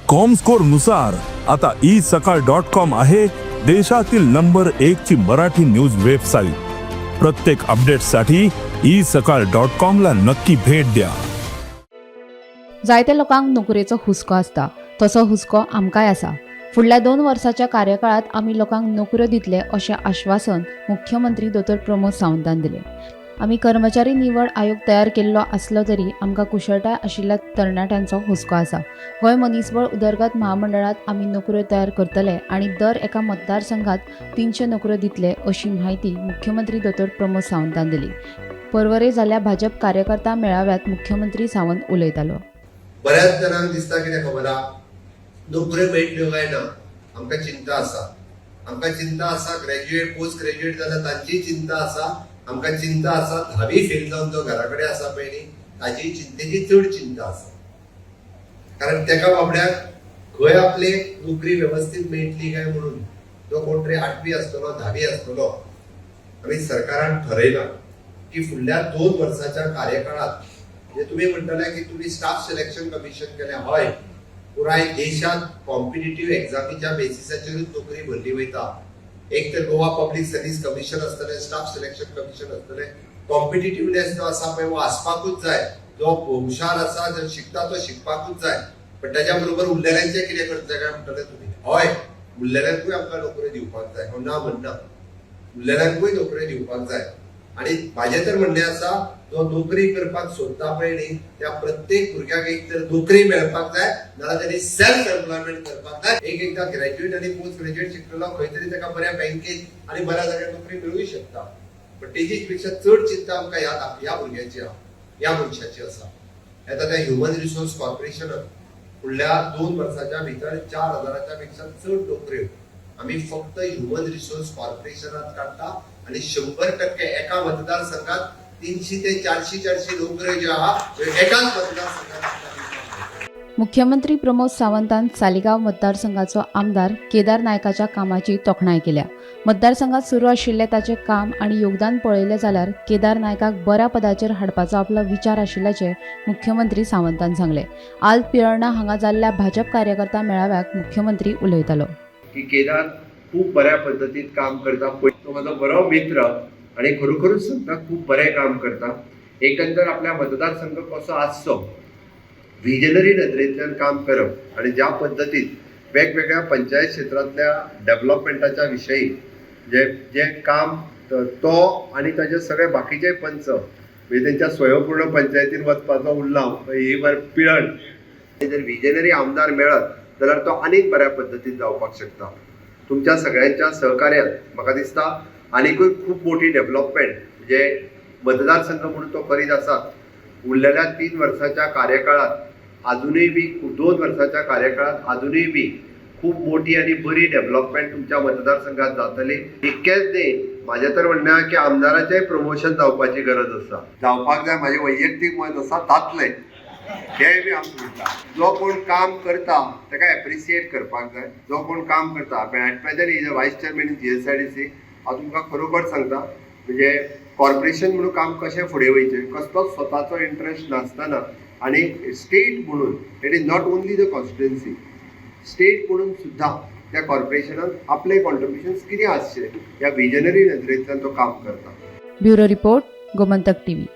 Comscore नुसार आता E सकाळ डॉट कॉम आहे देशातील नंबर एक ची मराठी न्यूज वेबसाईट. प्रत्येक अपडेटसाठी ई सकाळ डॉट कॉम ला नक्की भेट द्या. जायत्या लोकांक नोकरेचो हुस्को आसता, तसो हुस्को आमकांय आसा. फुडल्या 2 वर्साच्या कार्यकाळात आमी लोकांक नोकऱ्यो दितले, अशें आश्वासन मुख्यमंत्री दोतोर प्रमोद सावंतान दिलें. आमी कर्मचारी निवड आयोग तयार केल्लो आसलो तरी आमकां कुशळटाय आशिल्ल्या तरणाट्यांचो हुस्को आसा. गोंय मनीसबळ उदरगत म्हामंडळात आमी नोकऱ्यो तयार करतले आनी दर एका मतदारसंघात 300 नोकऱ्यो दितले, अशी म्हायती मुख्यमंत्री दोतोर प्रमोद सावंतान दिली. पर्वरे जाल्ल्या भाजप कार्यकर्ता मेळाव्यात मुख्यमंत्री सावंत उलयतालो. बऱ्याच जाणांक दिसता, कितें खबर आहा, नोकऱ्यो मेळटल्यो काय ना. आमकां चिंता आसा. आमकां चिंता आसा, ग्रॅज्युएट, पोस्ट ग्रॅज्युएट जाल्यार तांचीय चिंता आसा. आमकां चिंता आसा, धावी फेल जावन जो घरा कडेन आसा पळय न्ही, ताजी चिंतेची चड चिंता आसा, कारण तेका बाबड्याक खंय आपले नोकरी वेवस्थीत मेळटली काय म्हणून. जो कोण तरी आठवी आसतलो, धावी आसतलो. आमी सरकारान ठरयलां की फुडल्या 2 वर्साच्या कार्यकाळात, म्हणजे तुम्ही म्हणटले की तुम्ही स्टाफ सिलेक्शन कमिशन केलें. हय, पुराय देशात कॉम्पिटेटिव्ह एक्झामीच्या बेसिसाचेरूच नोकरी भरली वयता. एक तर गोवा पब्लीक सर्व्हिस कमिशन आसतलें, स्टाफ सिलेक्शन कमिशन आसतलें. कॉम्पिटेटिव्हनेस जो आसा पळय, हो आसपाकूच जाय. जो हुशार आसा, जो शिकता, तो शिकपाकूच जाय. पण त्याच्या बरोबर उरलेल्यांचें कितें करतले काय म्हणटले तुमी. हय, उरलेल्यांकूय आमकां नोकऱ्यो दिवपाक जाय. हांव ना म्हणना. उरलेल्यांकूय नोकऱ्यो दिवपाक जाय आणि म्हाजें तर म्हणणें आसा, जो नोकरी करपाक सोदता पळय न्ही, त्या प्रत्येक भुरग्याक एक तर नोकरी मेळपाक जाय, नाजाल्यार त्यांनी सेल्फ एम्प्लॉयमेंट करपाक जाय. एक एकदां ग्रॅज्युएट आनी पोस्ट ग्रॅज्युएट शिकलेलो खंय तरी ताका बऱ्या बँकेत आनी बऱ्या जाग्यार नोकरी मेळूं शकता. पण तेजी पेक्षा चड चिंता आमकां ह्या ह्या भुरग्याची आहा, ह्या मनशाची आसा. आतां त्या ह्युमन रिसोर्स कॉर्पोरेशनान फुडल्या 2 वर्साच्या भितर 4000च्या पेक्षा चड नोकऱ्यो आमी फक्त ह्युमन रिसोर्स कॉर्पोरेशनात काडटा आणि 100% एका मतदारसंघात 300 ते 400 400 नोकऱ्यो ज्यो आहा, त्यो एकाच मतदारसंघात आमकां दिवपाक मेळटल्यो. मुख्यमंत्री प्रमोद सावंतान सालिगांव मतदारसंघाचो आमदार केदार नायकाच्या कामाची तोखणाय केल्या. मतदारसंघात सुरू आशिल्लें ताचें काम आनी योगदान पळयलें जाल्यार केदार नायकाक बऱ्या पदाचेर हाडपाचो आपलो विचार आशिल्ल्याचें मुख्यमंत्री सावंतान सांगलें. आल्त पिळर्णा हांगा जाल्ल्या भाजप कार्यकर्ता मेळाव्याक मुख्यमंत्री उलयतालो. की केदार खूब बऱ्या पद्दतीन काम करता. तो म्हजो बरो मित्र आणि खरोखरूच सांगता, खूब बरें काम करता. एकंदर आपल्या मतदारसंघ कसो आसचो, विजनरी नदरेंतल्यान काम करप आणि ज्या पद्दतीन वेगवेगळ्या पंचायत क्षेत्रांतल्या डेव्हलपमेंटाच्या विशयी जे जे काम तो आनी ताजे सगळे बाकीचे पंच, म्हणजे तेंच्या स्वयंपूर्ण पंचायतीन वचपाचो उरला ही बरें पिळर्ण. जर विजनरी आमदार मेळत जाल्यार तो आनीक बऱ्या पद्दतीन जावपाक शकता. तुमच्या सगळ्यांच्या सहकार्यान म्हाका दिसता आनिकूय खूब मोठी डेव्हलपमेंट म्हणजे मतदारसंघ म्हणून तो करीत आसात. उरलेल्या 3 वर्साच्या कार्यकाळात अजुनूय बी, 2 वर्साच्या कार्यकाळात अजुनूय बी खूब मोठी आनी बरी डेव्हलपमेंट तुमच्या मतदारसंघात जातली. इतकेंच न्ही, म्हाजें तर म्हणणें आहा की आमदाराचेंय प्रमोशन जावपाची गरज आसा, जावपाक जाय. म्हाजें वैयक्तीक मत आसा, जातलें हेंय बी आमी म्हणटा. जो कोण काम करता ताका एप्रिसिएट करपाक जाय. जो कोण काम करता, at present is a vice chairman in GSIDC. हांव तुमकां खरोखर सांगता, म्हणजे कॉर्पोरेशन म्हणून काम कशें फुडें वयचें, कसलोच स्वताचो इंट्रस्ट नासतना आनी स्टेट म्हणून, it is not only the constituency, state म्हणून सुद्दां त्या कॉर्पोरेशनान आपले कॉन्ट्रिब्युशन्स कितें आसचे, ह्या विजनरी नदरेंतल्यान तो काम करता. Bureau report, Gomantak TV.